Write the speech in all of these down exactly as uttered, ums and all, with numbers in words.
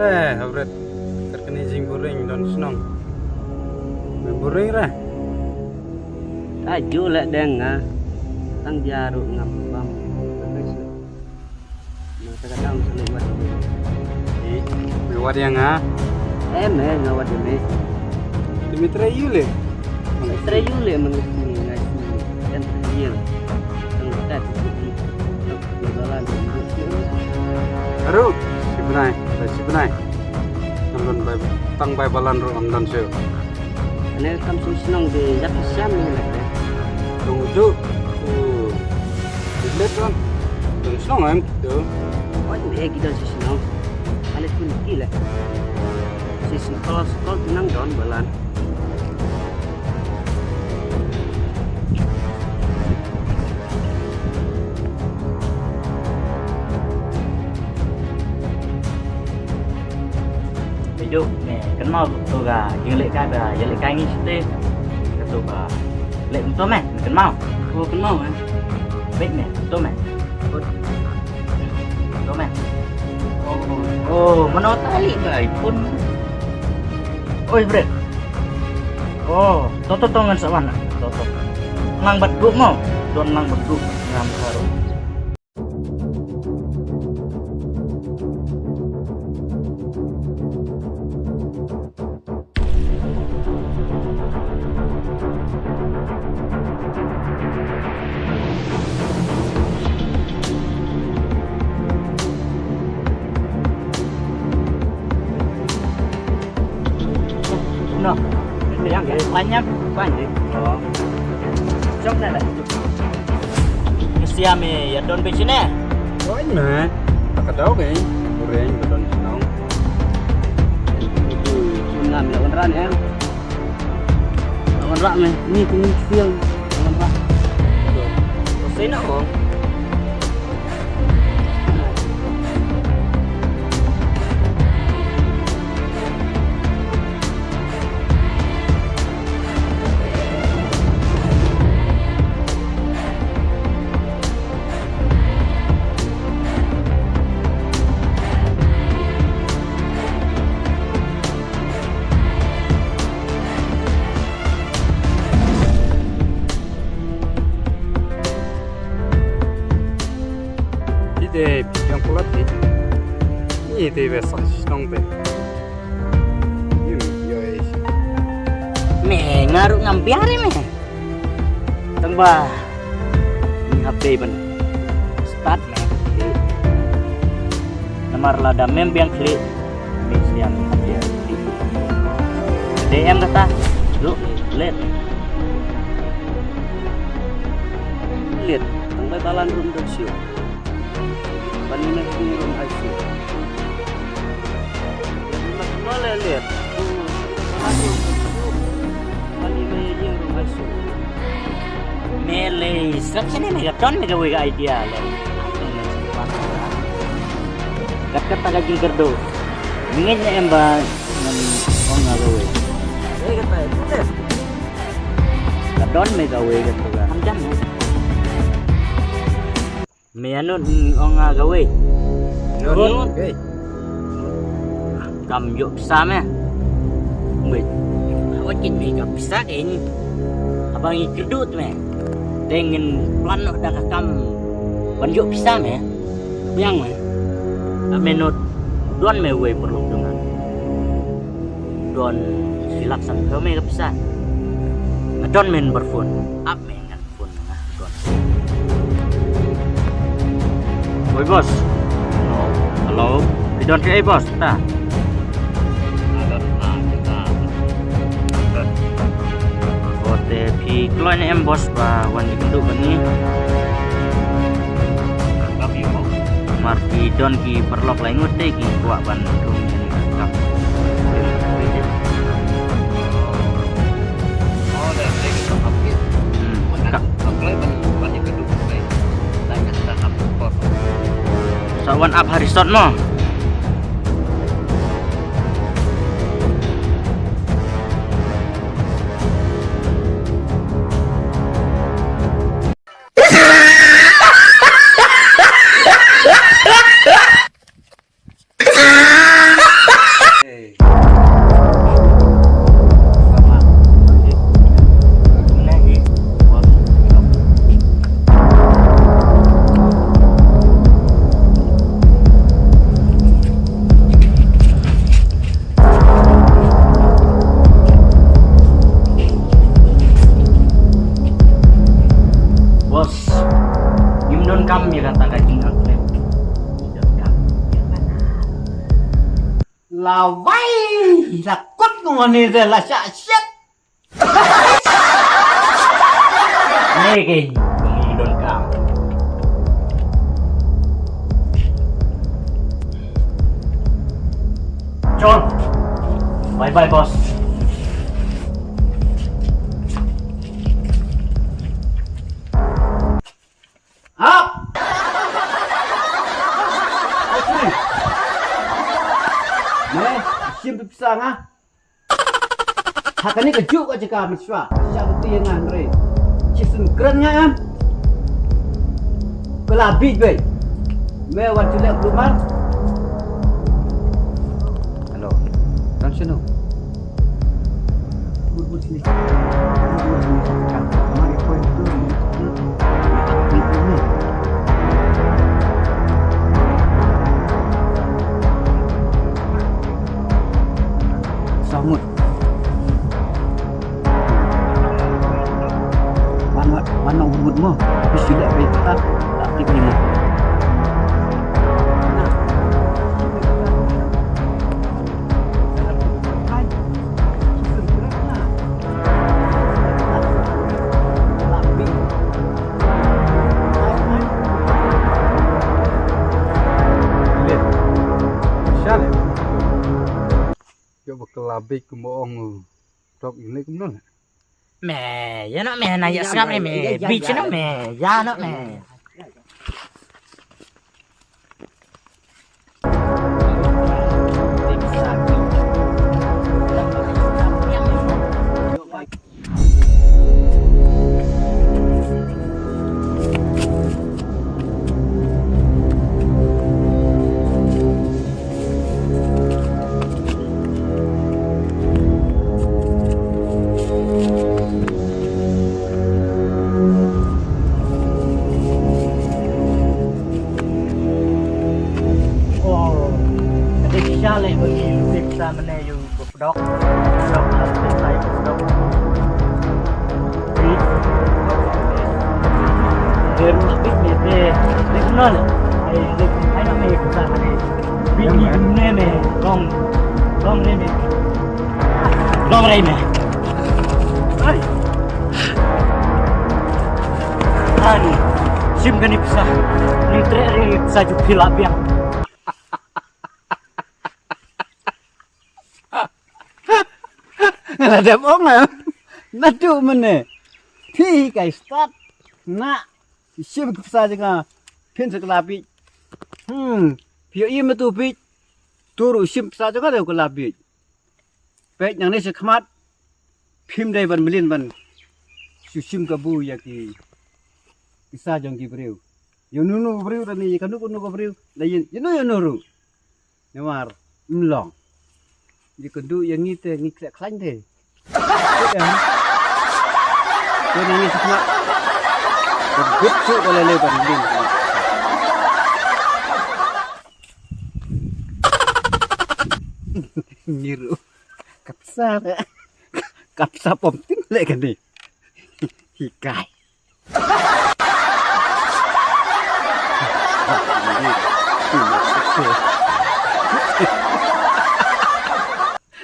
Eh, Habret. Kyrkhu ni jingburing don shnong. Me buring re. Ta ju leh deng nga. Tang bia ruh ngam bam. Nang ta ka dang sele wat. Eh, me wat ïa nga. Eh, me nga wat ïa me. Te me trei ïu leh. Trei ïu leh man ngi ngai sini. Kan ïa. Tang kat. Balan. Aru, shi bnai, shi bnai. Ngam don bai, tang bai balan ruh ngam don shuh. Ane kam shu shnong de yak shan ni leh. Dong ju. Dong shnong em tu. Wan eh kita shu shnong. Ane pun ki leh. Shu shnong kalau sekolah tenang don balan. Te ju, me kynmaw to ka jingleh kai ba ïaleh kai ngi shite. Kato ba leh kumto me, me kynmaw. Oh, kynmaw eh. Beit me, kumto me. Kumto me. Oh, oh, mano tali ba i pun. Oi, Bret. Oh, to to to ngan sa wan. To to. Lang bad guh mo. Don lang bad guh ngam karo. No. Yang banyak, banyak. Oh. Jom na lah. Mesti ame ya don bejine. Oh, ini. Tak ada ke? Goreng don shnong. Itu sunam lawan ran ya. Lawan ran me. Ni pun siang. Lawan ran. Saya nak kong. Ite yang kulat ni. Ni ite be sah shnong be. Yu yo eh. Me nga ruh ngam biar me. Tang ba ni hap dei ban start me. Namar lada mem biang khlieh me siam hap biang. Dei em kata. Ruh let. Let. Tang bai balan rum dok siu. Ban ïa me ïing rum I C U. Ïa me ma kynnoh leh leh. Ban ïa me ïing rum I C U. Me lei sngap shane me ka don me kawei ka idea lei. Kat kat ta ka jingkyrduh. Me ngeit ne em ba ngan ong nga kawei. Ei kata tu leh. Ka don me kawei kata ka. Ham jam me. Me anut ong nga kawei. Anut. Anut. Okey. Kam ïoh pisa me. Wei. Awat kin me ka pisa kein. Abang i kerdut me. Te ngin plan noh da ka kam ban ïoh pisa me. Biang me. Ame not don me wei perlu dengan. Don silak sam me ka pisa. Don men berfon. Ap me ngan. Oi boss. Hello. Phi don phi ei boss ta. Boss te phi kloi ne em boss ba wan ïakynduh bad ngi. Mar ki don ki paralok lai ngut te ki kwah ban thung ïa ka kam. Hmm. Ka Sa wan ap ha resort mo. Lawei, la kut ko ngone de la syak syak. Neke, ngi don kam. John, bye bye boss. Hap! Me, shim pisa nga. Ha kane ka juk ka jaka mynshuwa. Sha ka ti nga hynrei. Shi sngewkren nga em. Ka la bit beit. Me wan shu leh kulmar. Hello. Don shano? Sangut. Wan, wan, wan, wan, wan, mo. Bisi lek beta. Tak tik ni mo. Leh. Sha leh. Ïoh ba ka la bit kumba ong u dok ine kumno leh. Me, ïa noh me, na ïa sngap ne me. Bit noh me, ïa noh me. Oh, ka dei sha leh ba ngi lute pisa mynne ïa u pdok. Pdok, pisa ïa u pdok. Em, bit me, me, me kumno leh? Ai, me, ai na me pisa mynne. Bit ni kumne me, long, long re me. Long rei me. Ai. Ani. Shim kane pisa. Ning treh rei pisa ju phi lah biang. Nga la dep ong em. Naduh mynne. Phi kai stad. Na. Shim ka pisa jong nga. Phin sa ka la bit. Hmm. Phi ïohi ma tu bit. Tu ruh shim pisa jong nga ruh ka la bit. Peit nangne shakhmat. Phim dei ban mlien ban shu shim kabu ïa ki pisa jong ki briew. Ïa uno uno u briew lane ïa kano kano ka briew. La ïa, ïa uno ïa uno ruh. Namar ym long. Ïa kynduh ïa ngi te ngi khleh khlaiñ te. Peit em. Peit nangne shakhmat. Ka bit shuh ka la leh ban mlien. Ngi ruh. Ka pisa leh. Ka pisa pom tin leh kane. Hikai.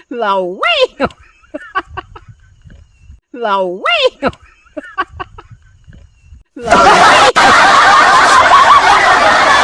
Lawei. Lawei. Lawei.